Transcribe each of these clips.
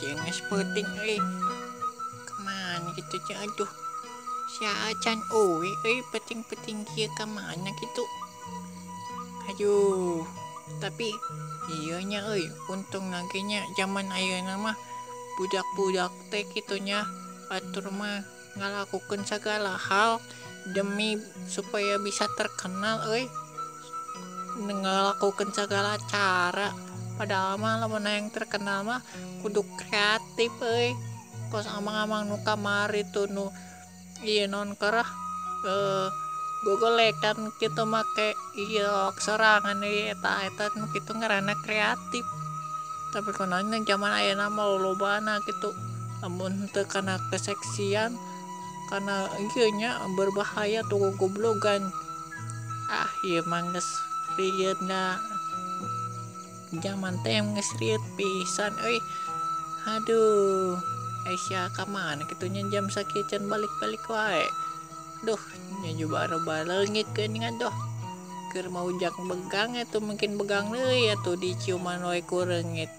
Sia geus peuting euy. Kamana kitu nya aduh. Sia acan euy euy peuting-peuting kieu ka mana kitu. Aduh, tapi ieu nya euy, untung ge nya zaman ayeuna mah budak-budak teh kitu nya batur mah ngalakukeun sagala hal demi supaya bisa terkenal euy. Ngalakukeun sagala cara, padahal mah lamun hayang terkenal mah kudu kreatif euy. Kos amang-amang nu kamari tuh nu ieu naon kerah gogolekan kitu make ieu sorangan euy, eta eta nu kitu ngaranna kreatif. Tapi kunaon zaman ayeuna mah lolobana kitu lamun teu kana keseksian kana ieu nya berbahaya tuh gogoblogan. Ah ieu mah geus rieut na zaman teh geus rieut pisan euy. Aduh, ai sia ka mana kitu nya jam sakieu can balik-balik wae. Duh, nya juga baleungit geuning aduh. Keur maujak begang atuh mungkin begang deui atuh diciuman wae ku reungit.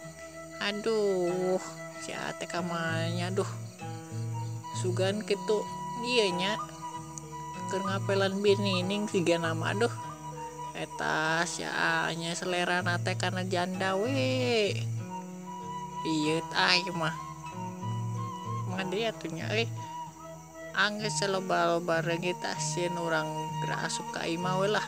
Aduh, sia teh ka mana nya aduh. Sugan kitu ieu nya keur ngapelan binining sigana mah aduh. Eta sia nya selerana teh kana janda we. Ieu tah ieu mah. Mah deui atuh nya euy. Anggeus saloba-loba reungit sieun urang geura asup ka imah we lah.